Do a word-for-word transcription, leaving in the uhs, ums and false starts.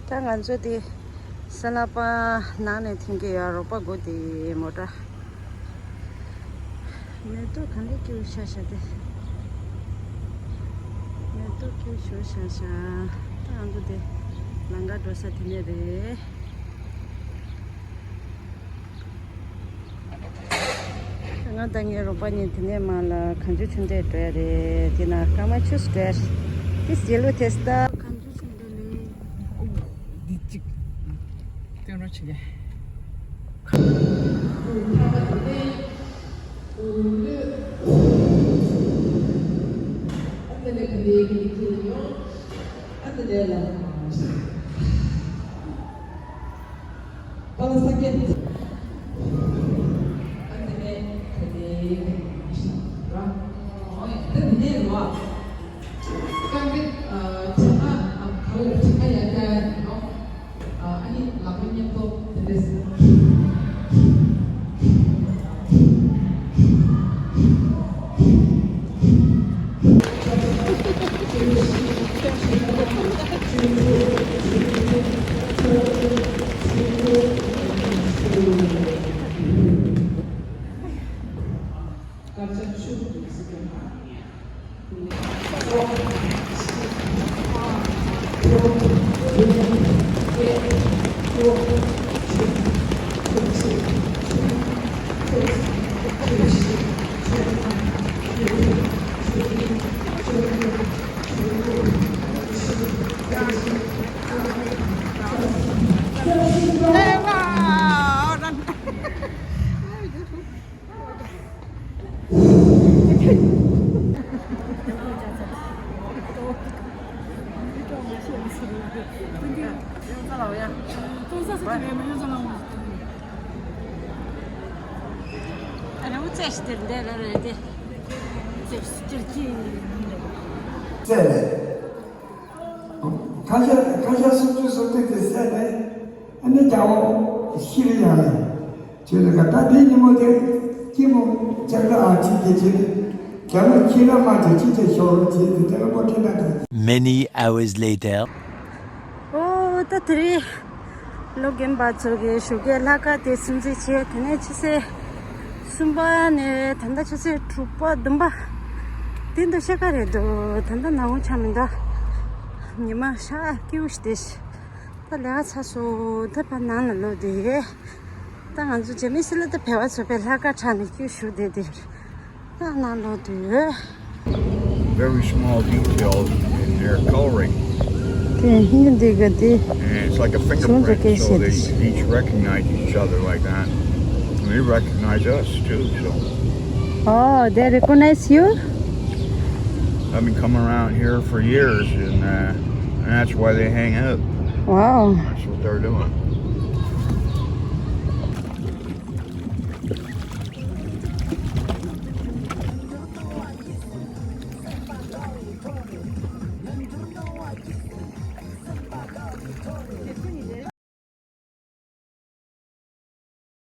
ད་ང་ཚོ་དེ་ས་ལ་པ་ནང་ནས་འཐེན་གྱི་ཡོད། རོགས་པ་དགོས་དེ་མོ་ཊ། མེ་ཏོག་ག་འདྲ་སྐྱེས་ཤག་ཤག་དེ། མེ་ཏོག་སྐྱེས་ཤག་ཤག་ཤག་ད་ང་ཚོ་དེ་ལམ་ཁ་འགྲོ་ས་དེ་ནས་རེད། ང་དང་ངའི་རོགས་པ་གཉིས་དེ་ནས་མར་ལ་གངས་ཆུ་ཆུ་འདྲེས་འགྲོ་ཡ་རེད། དེ་ན་སྐར་མ་བཅུ་འགྲོ་ཡ་རེད། དེ་རྗེས་ལོ་དེ་སྟ། གངས་ཆུ་ཆུ་འདྲེས་ལས། འོ། འདི་གཅིག་སྟོན་རོགས་བྱེད་ཀྱི། བཙལ་ནས། ཁ་ཤས་ཁ་ཤས་སུམ་ཅུ་སུམ་བདུན་དེ་བསད་ནས་ཨ་ནི་རྒྱལ་པོ་ཤི་རི་ཡང་ལས་བྱས་ལ་ག་ད་དེ་ཉིན་མོ་དེ་སྐྱིད་མོ་ལྕགས་ར་ཨ་ཅི་དེ་བྱས་ནས་རྒྱལ་པོ་ཁྱི་ར་མ་དེ་ཅི་བྱས་ཤོར་རོ་བྱས་དེ་དེ་ལ་མོ་ཁྲི་ན་དང་། Many hours later. ཨོ་ད་དེ་རིང་ལོ་རྒན་པ་ཚོ་གི་ཞོགས་ཀས་ལྷག་དཀར་དེ་སྲུང་བརྩི་བྱས། དེ་ནས་ཆུ་ཚོད་གསུམ་པ་ནས་ད་ལྟ་ཆུ་ཚོད་དྲུག་པ་བདུན་པ་དེ་འདུག་ཤག་རེད་འདུག་ད་ལྟ་ནང་ཆ་མི་འདུག་ཉི་མ་ཤར་སྐྱིད་པོ་ཞིག་བསྡད་ཤག་ད་ལས་ཀ་ཚར་སོང་། ད་ཕར་ནང་ལ་ལོག་བསྡད་ཡོད། ད་ང་ཚོ་རྒྱ་མི་སི་ལ་ད་བལ་བ་ཚོ་པའི་ལྷག་དཀར་ཁྲ་ནས་སྐྱིད་ཞུ་བསྡད་དེ། ད་ནང་ལོག་བསྡད་ཡོད། Very small details in their coloring. དེ་ཧིན་འདི་ག་དེ། And it's like a fingerprint, so they each recognize each other like that. And they recognize us too, so. Oh, they recognize you? I've been coming around here for years, and, uh, and that's why they hang up. Wow. That's what they're doing.